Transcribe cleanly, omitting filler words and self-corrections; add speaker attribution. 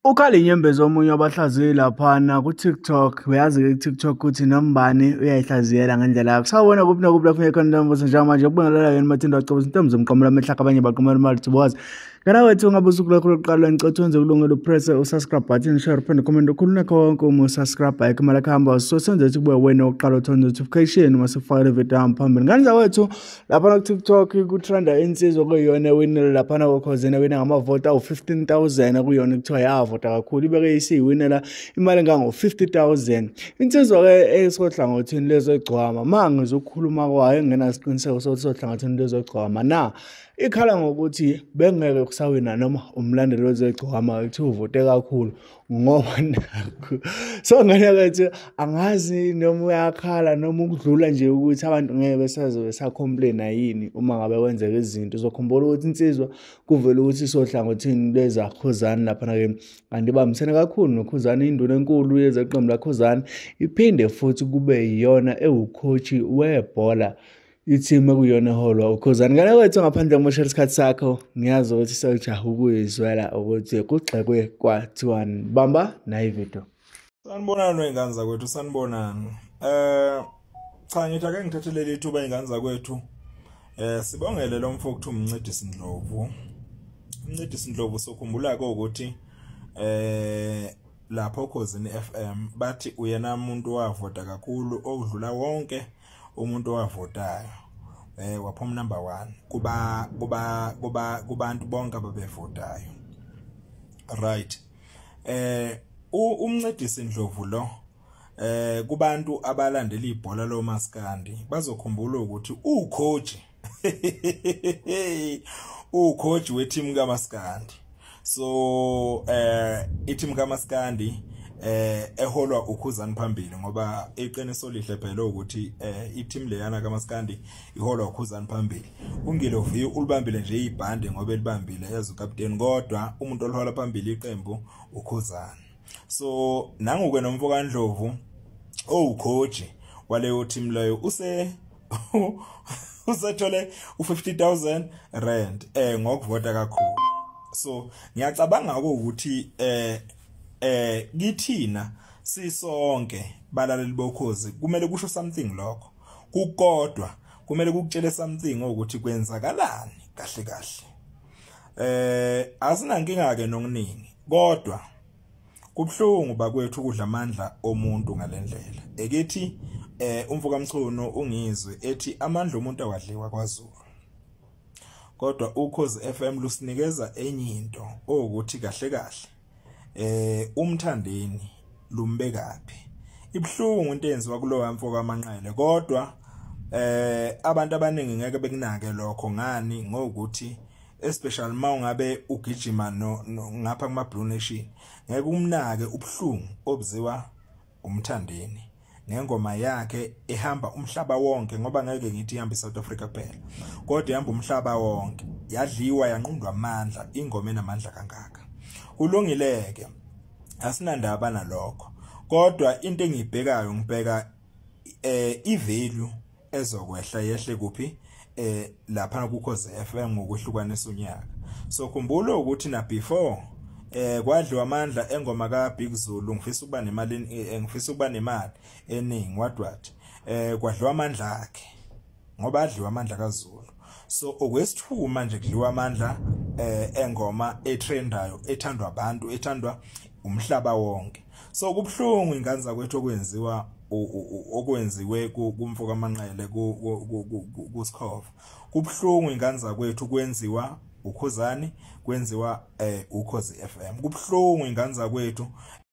Speaker 1: Ukhala inyembezi omunye wabahlaziyi laphana ku-TikTok. Uyazi-ke ku-TikTok ukuthi noma ubani uyayihlaziyela ngendlela yakho. Sawubona, kuphi nakuphi lapho khona ntombi njengamanje kubingelela yena Mathindo Wacoboza intombi zomqamula amehlo abanye baqamula imali Thoboza. Ngana wethu, ngabe usuku lwakho lokuqala, ngicela wenze kulungele upress usubscribe button, share, uphinde comment ukhuluma konke. Uma usubscribe, ayikho imali ekuhamba, so senze ukuthi kube wena oqala uthola notification uma sifakele video yami phambili. Ngane zakwethu, laphana ku-TikTok kutrenda insizwa kuyiyona ewinile laphana koKhozini, ewina ngamavoti awu-15,000. Kuyona kuthiwa yavota kakhulu, ibeke isiyiwinela imali engango-50,000. Insizwa-ke esohlangothini lezogcwama, ma ngizokhuluma kwayo engingenasiqiniseko sokuthi sohlangothini lezogcwama na, ikhala ngokuthi bengeke kusawina noma umlandeli wezegcwama kuthiwa uvote kakhulu ngoba nakhu. So ngane kwethu, angazi noma uyakhala noma ukudlula nje ukuthi abantu ngeke besaze besacomplaina yini uma ngabe kwenzeka izinto. Uzokhumbula ukuthi insizwa kuvele ukuthi sohlangothini lwezaKhuzani laphana-ke, kanti ibambisene kakhulu noKhuzani, induna enkulu yezeqembu laKhuzani, iphinde futhi kube yiyona ewucoach webhola, i-team ekuyona eholwa uKhuzani. Ngane kwethu, ngaphandle kokumoshela isikhathi sakho, ngiyazi ukuthi sewujaha ukuyizwela ukuthi kugxekwe kwathiwani. Bamba nayi video.
Speaker 2: Sanibonani wey'ngane zakwethu, sanibonani. Cha, ngithi ake ngithathe leli thuba, iy'ngane zakwethu. Sibongele lo mfo okuthiwa uMncedisi Ndlovu. UMncedisi Ndlovu, sokhumbula ke ukuthi lapho oKhozini FM bathi uyena umuntu owavota kakhulu okudlula wonke umuntu owavotayo. Waphuma number 1 kuba kubantu bonke ababevotayo. Right. UMncedisi Ndlovu lo, kubantu abalandela ibhola lomaskandi bazokhumbula ukuthi ucoach weteam kaMaskandi. So iteam kaMaskandi eholwa uKhuzani phambili, ngoba iqiniso lihle phela ukuthi iteam leyana kaMaskandi iholwa uKhuzani phambili. UNgilo V ulibambile nje ibhande ngoba elibambile as ukapteni, kodwa umuntu olihola phambili iqembu uKhuzani. So nanguke nomfo kaNdlovu owucoach waleyo team leyo usethole u50000 rand ngokuvota kakhulu. So ngiyacabanga ukuthi kithina sisonke balaleli boKhozi kumele kusho something lokho kukodwa, kumele kukutshele something ukuthi kwenzakalani kahle kahle. Asinankinga ke nokuningi, kodwa kubhlungu bakwethu ukudla amandla omuntu ngalendlela. Ekithi umfo kaMchunu ungizwe ethi amandla omuntu awadliwa kwaZulu, kodwa Ukhozi FM lusinikeza enye into ukuthi kahle kahle uMthandeni lumbekapi. Ibhlungu into eyenziwa kulowa mfo kaManqele, kodwa abantu abaningi ngeke bekunake lokho. Ngani? Ngokuthi especially mawungabe ugijima no ngapha kuma Blue Nation, ngeke umnake ubhlungu obuziwa uMthandeni ngengoma yakhe ehamba umhlaba wonke, ngoba ngeke ngithi ihamba eSouth Africa kuphela, kodwa ihamba umhlaba wonke. Yadliwa, yanqundwa amandla, ingoma enamandla kangaka. Kulungileke, asinandaba nalokho, kodwa into engiyibhekayo, ngibheka ivalue ezokwehla, yehle kuphi? Lapha kuKhozi FM ngokuhlukanisa unyaka. So khumbula ukuthi na before kwadliwa amandla engoma ka Big Zulu, ngifisa ukuba nemali, ngifisa ukuba nemali eningi, what what, kwadliwa amandla akhe ngoba adliwa amandla kaZulu. So okwesithu manje kudliwa amandla engoma etrendayo, ethandwa abantu, ethandwa umhlaba wonke. So kubhlungu, ingane zakwethu, okwenziwa okwenziwe kumfo kaManqele, kuSkhova. Kubhlungu, ingane zakwethu, kwenziwa uKhuzani, kwenziwa Ukhozi FM. Kubhlungu, ingane zakwethu.